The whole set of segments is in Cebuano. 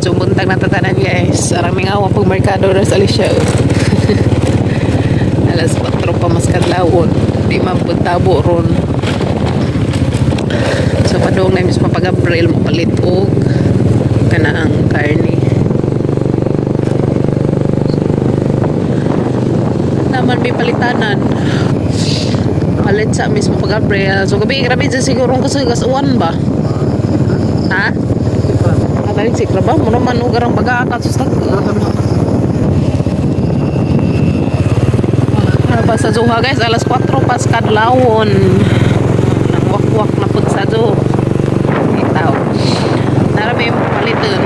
Madyong buntag na tatanan, guys. Arang mingaw pag merkado ra sa Alicia. Alas 4 pa mas kadlawon. Di man pud tabo ron. So padung na mismo Papa Gabriel mo palit og kanang karne. Naman may palitanan. Palit sa mismo Papa Gabriel. So gabi grabe dyan siguro kasi gasuan ba? Ha? Kataling sikra ba? Muna man ugarang baga ka sa ano pa sa Zoha, guys, alas 4 pas kadlawon. Nagwakwak na pud sa zo. Itaw. Nara may paliton.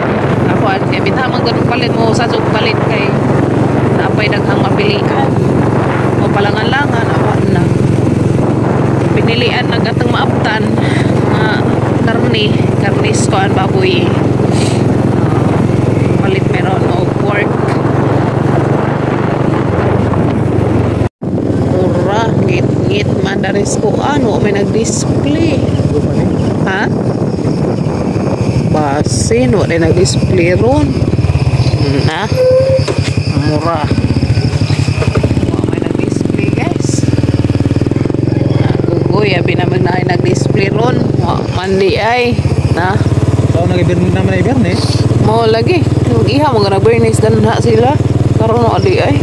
Ako at kay bitaw man ganun palit mo sa zo palit kay napay daghang mapilian. O palangan-langan awan na. Pinilian nagatang maabtan mga karne, karnis ko ang baboy. Palit meron og pork. Mura, ngit-ngit man daris ko ano may nag-display. Ha? Basin, wala nag-display ron. Na? Mura. Wala may nag-display, guys. Gugoy, abi naman na nag-display ron. Wa man di ay. Na? So, nag-ibirni naman na ibirni. Mo lagi. Iha mo nga nag-burnish dan na sila. Karon no adi ay.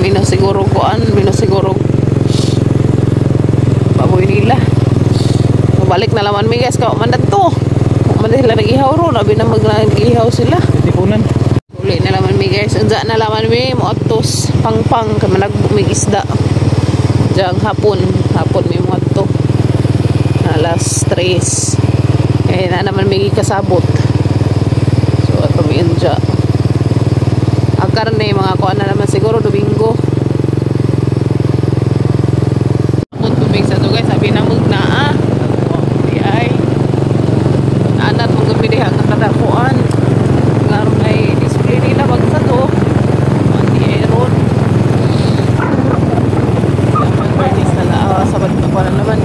Mino siguro kuan, mino siguro baboy nila. Balik na laman mi, guys, kawa man to. Man sila nag-ihaw ron, abi na mag nag-ihaw sila. Tipunan. Uli na laman mi, guys. Unsa na laman mi moadtos pangpang kay managbo mig isda. Diyan hapon, hapon mi moadto. Alas 3. Eh na naman mi kasabot. So ato mi unja. Ang karne mga kuan na naman siguro Domingo. Hapon tubig sa to, guys, sabi na mag naa. Di ay. Anat mo gabi diha nga kadakuan. Ngaron ay display nila wag sa to. Di ay ron. Mag-varnish na la sa ko na naman.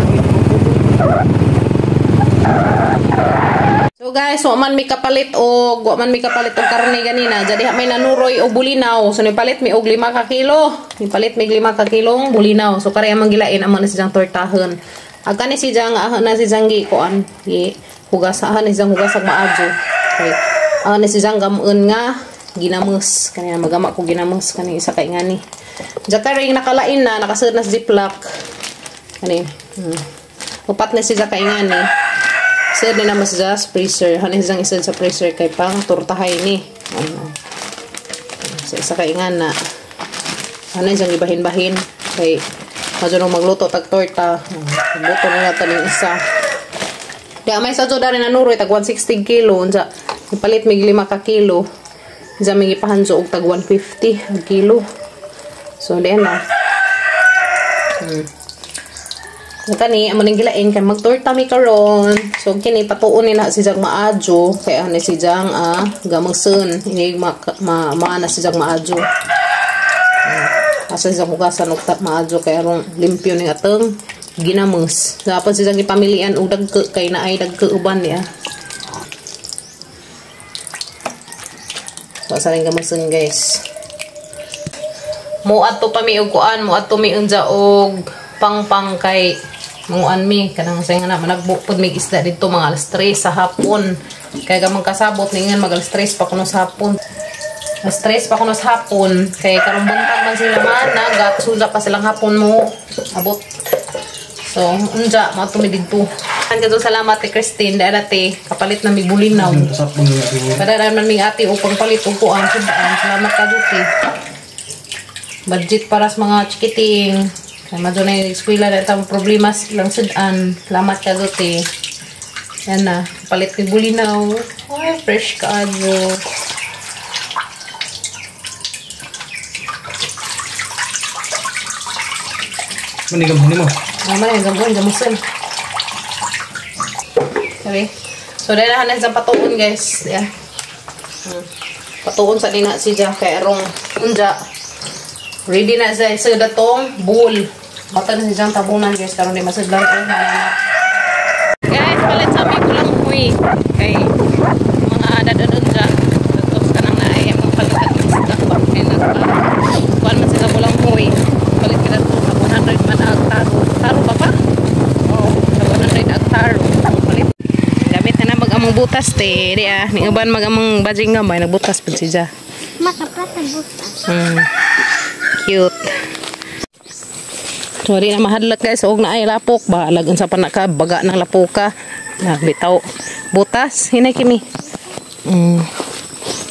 So guys, wa man mi kapalit og karne ganina. Jadi may nanuroy og bulinaw. So nipalit mi og 5 ka kilo. Nipalit mi 5 ka kilong bulinaw. So kare amang gilain amo na siyang tortahon. Ag kani si jang na si jang gi kuan gi hugasahan ni siyang hugasag maadyo. Okay. Na si jang gamun nga ginamos. Kani magama ko ginamos kani isa kay ngani. Jakare nakalain na nakasud na sa ziplock. Kani. Upat na si jang kay ngani. Sir ni naman sa freezer. Hanin siyang isad sa freezer kay pang tortahay ni. Ano. Sa isa kay nga na. Hanin siyang ibahin-bahin kay madyo nung magluto tag torta. Luto na natin yung isa. Di may sa joda rin nanuroy tag 160 kilo. Unsa ipalit mig 5 ka kilo. Unsa mig ipahanso og tag 150 ang kilo. So di na. Kani amo ning gilain kay magtorta mi karon. So kini patuon nila si Jang maadyo kay ani si Jang gamangsun ini ma, ma, ma na si Jang maadyo. Asa si Jang hugasan og maadyo kay arong limpyo ning atong ginamos. Dapat si Jang gipamilian og dagko kay naay dagko uban niya. So asa ring gamangsun, guys. Moadto pa mi og kuan, moadto mi unja og pangpang kay manguan mi kanang sa nga na managbukod mig isda didto mga alas 3 sa hapon. Kay gamang kasabot ningan mag alas 3 pa kuno sa hapon. Alas 3 pa kuno sa hapon kay karong buntag man sila managat suda pa silang hapon mo abot. So unja moadto mi didto. Kadto salamat ti Christine dai ate kapalit na mi bulinaw. Padara man mig ate upang palit og kuan sudaan. Salamat ka duti. Budget para sa mga chikiting. Kaya madyo na yung eskwela na itang problema silang sudan. Salamat ka dote. Yan na. Palit ni bulinaw. Ay, fresh ka adyo. Manigam mo. Manigam mo. Gamusin. Okay. So, dahil na sa patuon, guys. Yeah. Patuon sa dina si Jack. Kaya rong unja. Ready na sa isa datong bowl. Bata na si Jang tabunan, guys. Karon di masidlan ko. Guys, palit sa aming kulang huy. Kay mga dadon unja. among butas te. Di ah, ning uban mag among bajing gamay nagbutas pud siya. Makapata butas. Cute. So di na mahadlok guys og naay lapok ba lag unsa pa na ka baga ng lapoka. Na bitaw butas hinay kimi.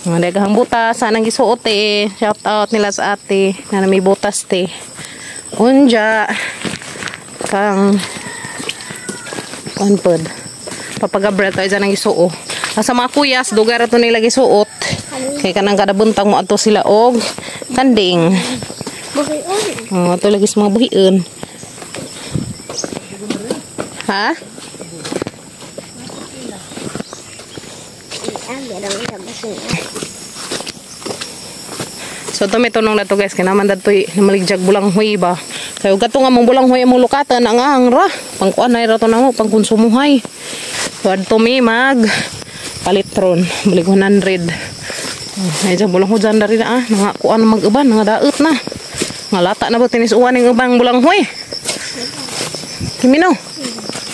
Mga daghang butas sanang gisuot eh. Shout out nila sa ate na may butas te. Unja kang kuan pod. Papa Gabriel tayo dyan ang gisuo. Sa mga kuyas, dugar ato nila gisuot. Kay kanang kada buntag mo ato sila og kanding. Buhion. Oh, ato lagi sa mga buhion. Ha? So to may tunong na to guys, kay naman dadtoy namaligjag bulanghoy ba. Kay ug kato nga mong bulanghoy among lukatan ang ang ra. Pangkuan ay ra to namo pangkonsumuhay. So adto mi mag palitron, balig 100. Ay dyan bulanghoy dyan dari na ah, nga kuan mag-uban, nga daot na. Nga lata na ba tinis-uwan ning ubang bulanghoy. Kimino.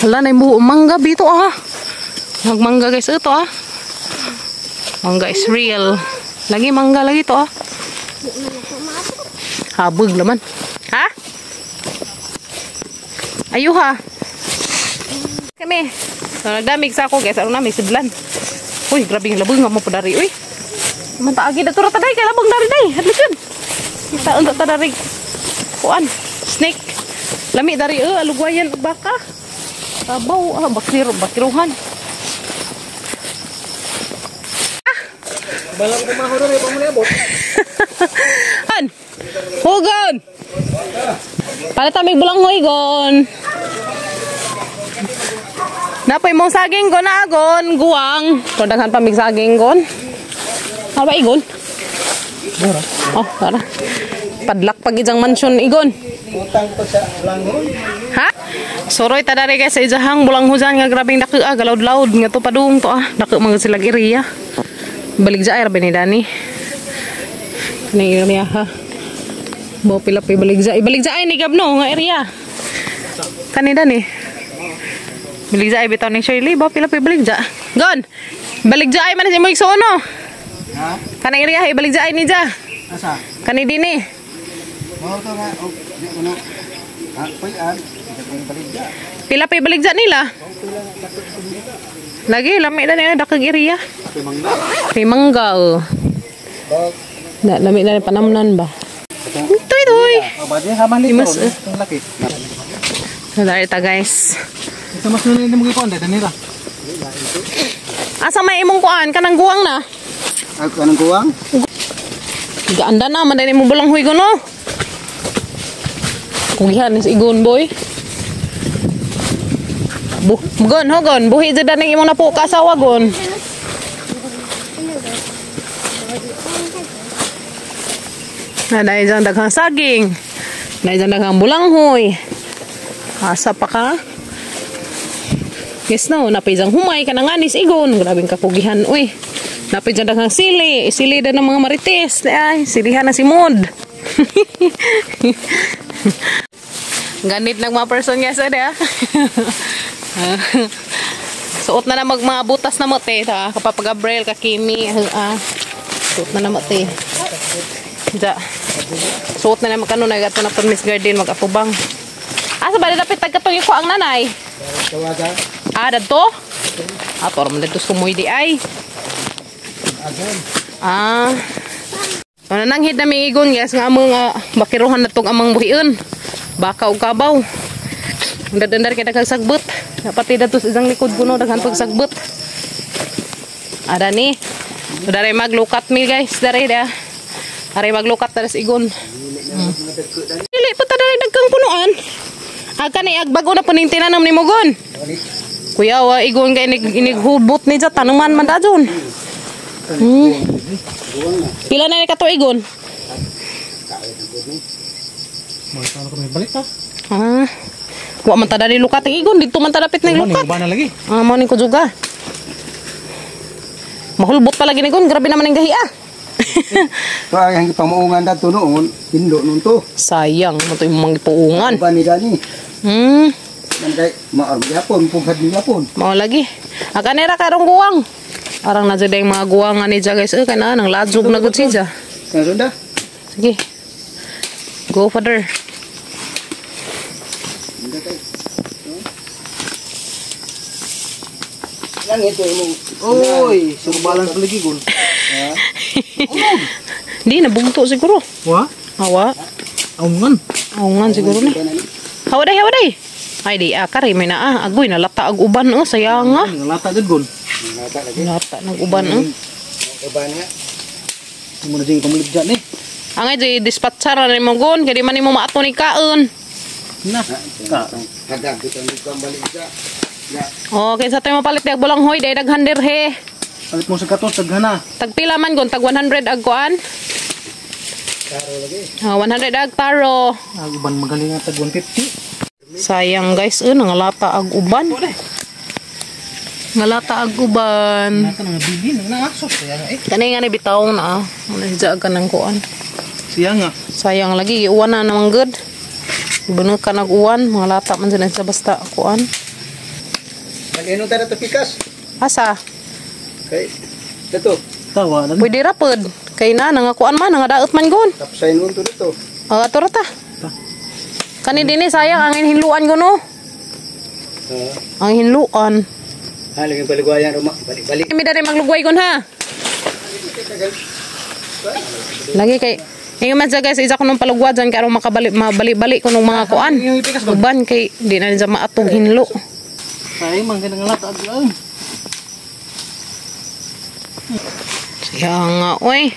Hala na yung buo mangga bito ah. Magmangga guys ito ah. Mangga is real. Lagi mangga lagi to ah. Habog naman. Ha? Ayuha. Kami. So, nagdamig sa ako guys. Ano na, may sudlan. Uy, grabe yung labong nga mo pa dari. Uy. Mantaagi na tura taday. Kay labong dari day. Hadlikan. Kita unta ta dari. Kuan. Snake. Lami dari alugwayan ug baka. Tabaw ah, bakiro, bakiruhan. Balang kumaho rin, pamulebot. Han. Hugon. Palit amig bulanghoy gon. Napay mong saging gon agon, guwang. So daghan pa mig saging gon. Ano ba igon? Mura. Oh, tara. Padlak pag ijang mansyon igon. Utang ko sa bulanghoy. Ha? Soroy tadari guys sa ijahang bulanghoy nga grabing dako ah, galaud-laud nga to padung to ah. Dako mga sila area. Balik ja ay ra ni Dani. Kani area ha. Bo pila pa balik ja. Ibalik ja ay ni Gabno nga area. Kani Dani. Balik ja ay bitaw ni Shirley, bo pila pa balik ja. Gon. Balik ja ay man si mo igsuon no. Ha? Kanang area ibalik ja ay ni ja. Asa? Kani dinhi. Mao to nga og di ko na. Ah, puy-an. Pila pa ibalik ja nila. Lagi lami na niya dakag area. Kay mangga oh. Na lami na panamnan ba. Tuy tuy. Oh, ba di haman nito. Imas, eh. Ang laki. So, dari ta guys. Ito mas nuna mo gikuan dai nila. Asa may imong kuan kanang guwang na? Ay, kanang kuwang? Gaanda na man dai mo bulanghoy ko no. Kugihan ni si Igon boy. Gon, hogon, buhi jud na imong napuka sa wagon. Na dahil dyan daghang saging. Dahil dyan daghang bulanghoy. Asa pa ka? Yes no, napay dyan humay ka na nga nis igon. Grabing kapugihan, uy. Napay dyan daghang sili. Sili na ng mga marites. Ay, silihan na si Mod. Ganit ng mga person guys, ah. Suot na na mag mga butas na mo, te. Ta, Kapapa Gabriel, kakimi. Ah. Suot na na mo, te. Ja. Suot na naman kano na gato na pun Miss Garden mag-apubang. Asa ba dapat tagkatong yung kuang nanay? Ah, dadto? Ah, toro man dito sumoy di ay. Ah. So nananghid na miigon guys nga among bakiruhan na tong amang buhion. Baka ug kabaw. Andar-andar kay daghang sagbot. Pati dadto sa isang likod kuno daghan pag sagbot. Ada ni. So, dare maglukat mi guys, dare da. Aray maglukat na sa igon. Dili pa ta dali dagkang punuan. Aga ni ag bago na puning tinanam ni Mogon. Kuya wa igon kay inighubot ni ja tanuman man dajon. Pila na ni kato igon? Ah. Wa man ta dali lukat ang igon didto man ta dapit ning lukat. Ah, mo ning ko juga. Mahulbot pa lagi ni igon, grabe naman ang gahi ah. So ay ang pamuungan dato noon, indo nun to. Sayang mo to imong gipuungan. Ba ni Dani? Man kay maor gyapon, pughad ni gyapon. Mao lagi. Akanera karong guwang. Arang na jud ang mga guwang ani dya guys. Eh kana nang ladzog na gud siya. Kan sunda. Sige. Go father. Lang ito imong. Oy, subalan sa lagi gon. Di nabugto siguro. Wa? Awa. Aungan. Aungan siguro ni. Hawa day, hawa day. Ay di kari may naa. Agoy nalata ag uban oh, sayang ah. Nalata jud gon. Nalata lagi. Nalata nag uban oh. Uban nga. Mo na jing pamaligya ni. Angay di dispatchar na nimo gon kay di man nimo maato ni kaon. Na. Hadag kita ni balik sa. Oh, kinsa tayo mapalit di ag bulanghoy day daghan dirhe. Palit mo sa katos taghana. Tagpila man gon tag 100 ag kuan. Taro lagi. Oh, 100 ag taro. Ag uban magaling nga tag 150. Sayang guys, nangalata ag uban. Ngalata ag uban. Nata nga bilin na aso siya nga eh. Kani nga ni bitaw na ah. Muna siya ag kanang kuan. Siya nga. Sayang lagi giuwan na naman gud. Buno ka nag-uwan, mga lata man sila sa basta kuan. Mag-inom ta na to pikas. Asa? Kay dato. Tawa lang. Pwede ra pod. Kay na nangakuan man, nangadaot man gon. Tapsayin mo to dito. Oh, ato ra ta. Kani dinhi sayang ang hinluan ko no. Ang hinluan. Ha, lagi paligwayan ruma. Balik-balik. Mi dali maglugway gon ha. Lagi kay ingon man siya guys, isa ko nung palugwa dyan kay aron makabalik mabalik-balik ko nung mga kuan. Uban kay di na niya maatog hinlo. Sayang man kay nangalata ag lang. Siya nga oy.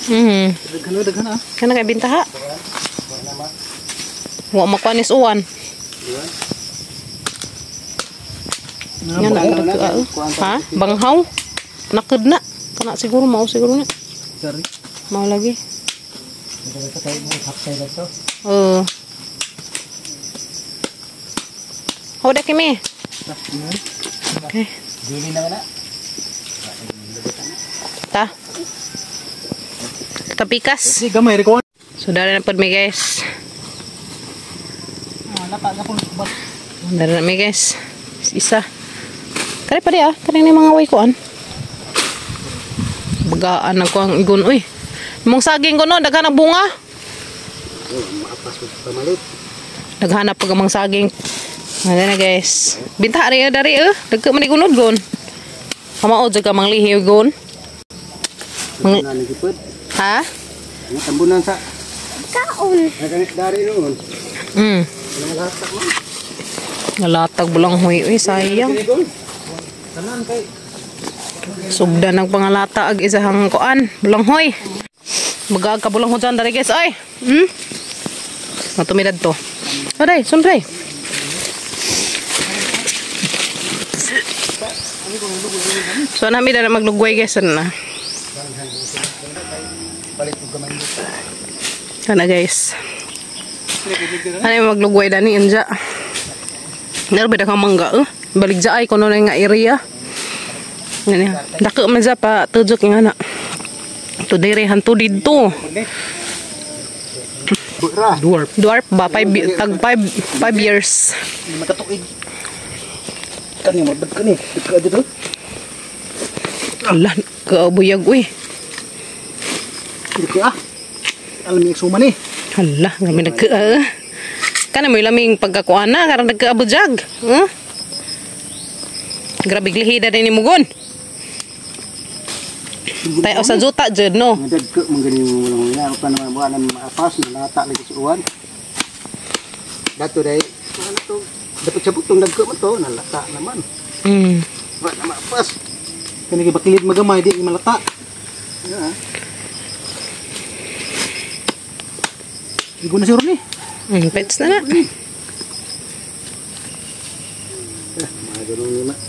Daghan daghan ah. Kana kay bintaha. Wa makuanis uwan. Nga na ha? Banghaw. Naked na. Kana siguro mao siguro na. Sorry. Mao lagi. Oh. Hoda kimi. Okay. Dili na na. Ta. Tapikas. Si gamay ri ko. So dali na pod mi guys. Lata na pun. Dali na mi guys. Isa. Kare pa di ah, kare ni mga way kuan. Bagaan na ko ang igon oy. Imong saging ko no, daghan ang bunga. Oh, maapas ko pamalit. Daghan na pag amang saging. Ano na guys. Binta ari dari eh. Dagko man igunod gon. Kamao jud ka manglihi gon. Mang ha? Tambunan sa Kaon. Dari noon. Nalatag bulanghoy oy, sayang. Sugdan ang pangalata ag isahang kuan, bulanghoy. Magaag ka bulanghoy dyan dari guys ay. Matumidad to. Aray, sundray. So nami dara maglugway guys na. Sana guys. Ano yung maglugway dani anja. Naro ba kang mangga eh? Balik dya ay kuno na nga area. Yan. Dako man dya pa tudjok nga na. To dire hanto didto. Dwarf. Dwarf ba 5 tag 5 years. Makatuig. Kani mo bad kani. Dagka dito. Ala, kaabuyag uy. Dagka ah. Alam niya suma ni. Hala, grabe nagka. Kana mo laming pagkakuan na karon nagkaabujag. Huh? Grabe glihida din ni mugon. Tayo sa juta jud no. Dagko man gani mo walang wala pa naman buwan ang maapas nalata lagi sa uwan. Dato day ano to? Dapat sabot tong dagko man to nalata naman. Wa na maapas. Kani kay bakilid magamay di malata. Ya. Igo na siguro ni. Pets na na.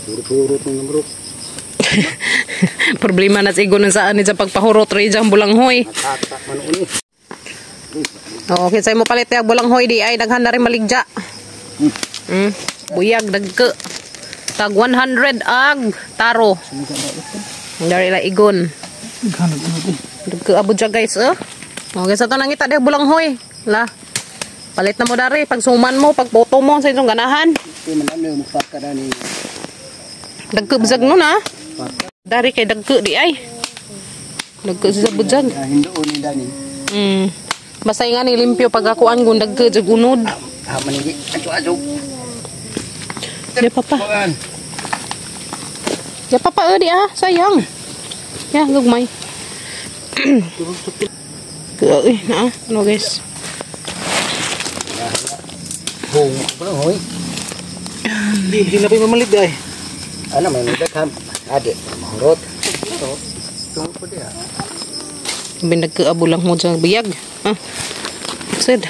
Hurot-hurot ng namrok. Problema na sa igo nun saan ni sa pagpahurot rin diyang bulanghoy. Natata man uni. Okay, sa'yo mo palit yung bulanghoy di ay daghan na rin maligja. Buyag dagke. Tag 100 ag taro. Dari la igon. Dagke abot siya guys eh. Okay, sa to nangita di bulanghoy. La. Palit na mo dari pag suman mo, pag photo mo sa inyong ganahan. Di man ano mo paka ni. Dagko buzag nun ah. Dari kay dagko di ay. Dagko sa buzag. Hindoon ni dani. Basta nga ni limpyo pag akuan kung dagko jag unod. Ha man ni ajo-ajo. Di papa. Ya papa di ah, sayang. Ya gugmay. Uy, na ano guys. Hong, hoy. Di na pa mamalit ay. Ano may dagham ade mahurot. Tungo po diha. Binagkaabo lang mo dyan biyag. Ah. Sed.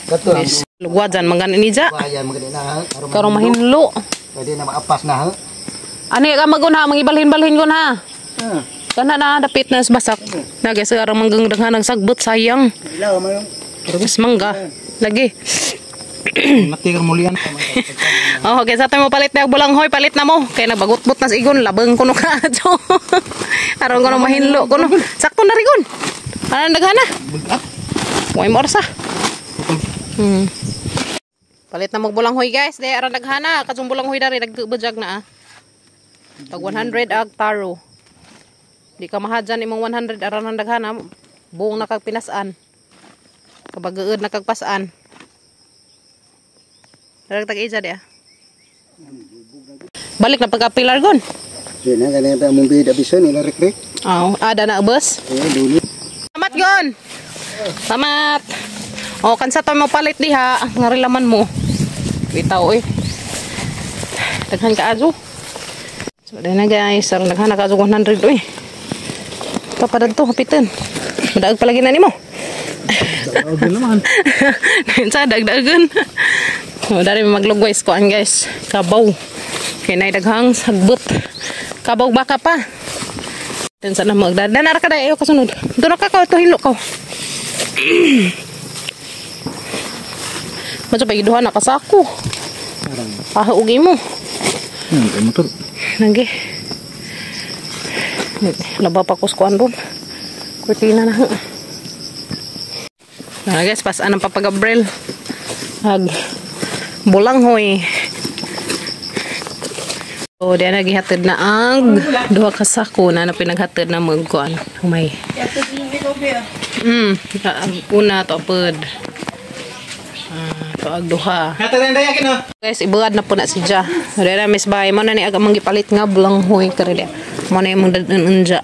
Kato. Lugwa dyan mangan ini ja. Bayan magani na Karong mahinlo. Pwede na maapas na ha. Ani ka magun ha, mangibalhin-balhin kon ha. Kana na dapit na basak. Na guys, arang manggang daghan ang sagbot sayang. Ilaw man. Mas mangga. Lagi. Mati kang mulian. Oh, okay, sa mo palit na bulanghoy, palit na mo. Kay nagbagot-bot na sa igon, labang kuno ka ato. Aron kuno mahinlo kuno. Sakto na rigon. Ano daghana? Way mo orsa. Palit na magbulanghoy guys, di aron daghana, katong bulanghoy dari nagbujag na ah. Tag 100 ag taro. Di ka mahadyan imong 100 aron ang daghana, buong nakagpinasan. Kabagaod nakagpasan. Darag tag-isa di ah. Balik na pagka-pilar gon. Di na ganyan pa mong bida bisan ila rek-rek. Oh, ada na bus. Eh duli. Salamat gon. Salamat. Oh, kansa to mo palit diha, ngarilaman mo. Bitaw oy. Daghan ka ajo. So dai na guys, sarang daghan na ka ajo 100 oy. Papadad to hapitan. Madaag palagi na nimo. Dagdagan naman. Sa dagdagan. Oh, dari maglugway kuan guys. Kabaw. Kay nay daghang sagbot. Kabaw baka pa. Ten sana magdadan ara ka dai ayo kasunod. Doon ka ka to hilo ka. Majo pa giduha na kasako. Pahugi mo. Motor. Nagi. Laba pa ko sa kuan ron. Kurtina na. Na guys, pasaan ang Papa Gabriel. Ag bulanghoy. So, diyan naghihatid na ang duha ka sako na pinaghatid na magkuan. Humay. Una to apod. To ag duha. Guys, ibuad na po na si Ja. Dere miss bay mo na ni ag among gipalit nga bulanghoy kare. Mo na imong dadun ja.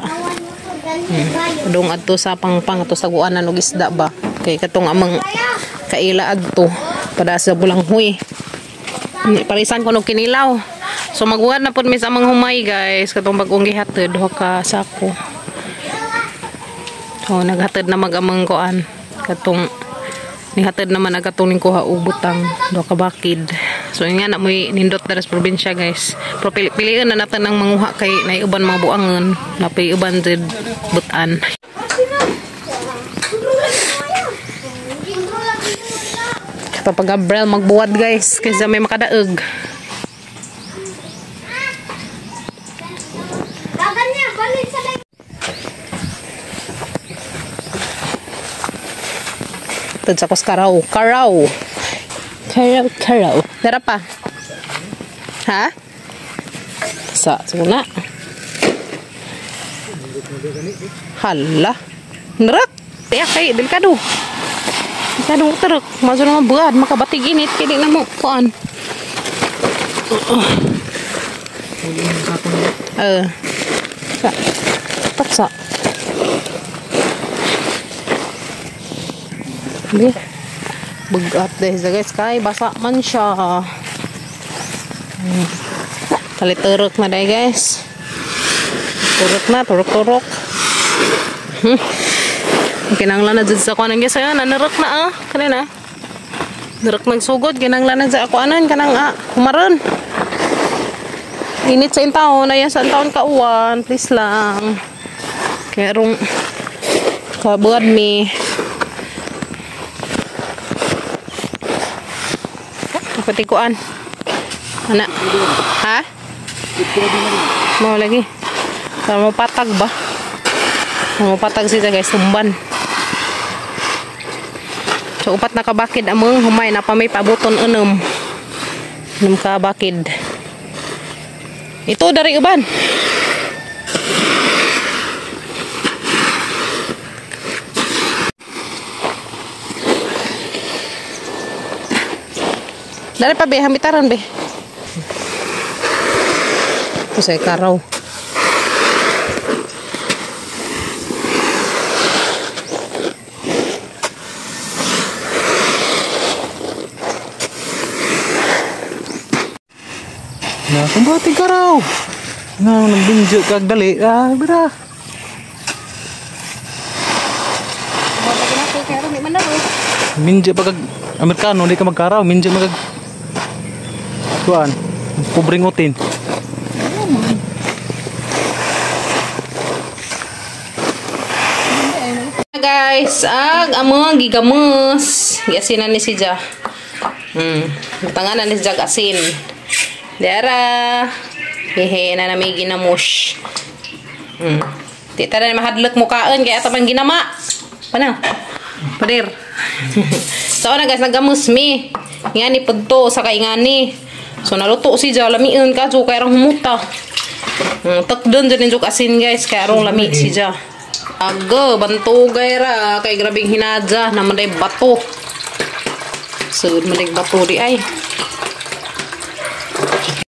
Dong adto sa pangpang ato sa guanan og isda ba. Kay katong among kaila adto pada sa bulanghoy. Parisan ko og kinilaw. So magbuhat na pud mi sa among humay guys katong bag-ong gihatid duha ka sako. So naghatid na mag-amang kuan katong nihatid naman ang katong ning kuha og butang duha ka bakid. So yun nga na moy nindot dara sa probinsya guys. Pero piliin na natin ang manguha kay nay uban mga buangon, napay uban jud butan. Papa Gabriel magbuwad guys kaysa may makadaog. Sa kos karaw. Karaw. Karaw, karaw. Dara pa. Ha? Sa, suna. Hala. Nerak. Tiyak kay, delikado. Delikado teruk. Maso na mabuad. Makabatig init. Kaya di na mo. Kuan. Sa. Paksa. Okay. Bugat dahil sa guys kay basa man siya. Paliturok na dahil guys. Turok na, turok-turok. Kinanglan na dyan sa kuanan guys. Ayan, nanarok na ah. Kanina. Narok nagsugod. Kinanglan na dyan sa kuanan. Kanang ah, humaron. Init sa intaon. Ayan, sa intaon kauwan. Please lang. Kaya rong kabuad mi. Patikuan. Ana. Ha? Mau lagi. Kalau mau patag ba? Mau patag siya guys, tumban. So 4 na kabakid among humay na pa may pabuton 6. 6 ka bakid. Ito dari uban. Dari pa be, hamitaran be. Ito sa karaw. Na, kumbati karaw. Na, nagbinjo kag dali. Ah, bira. Minjo pa kag Amerikano, di ka magkaraw. Minjo magag kuan, pobreng utin. Guys, ag among gigamus. Giasinan ni si Ja. Butangan na ni si Ja asin. Dara. Hehe na nami ginamush. Di ta na mahadlok mukaon kay ato pang ginama. Pano? Pader. So na guys, nagamus mi. Ngani pudto sa kaingani. So naluto si Ja lamiun ka jo kay rong humuta. Takdon jud ni asin guys kay arong lami si Ja. Aga, bantugay ra kay grabing hinadya naman day bato. Sud man day bato di ay.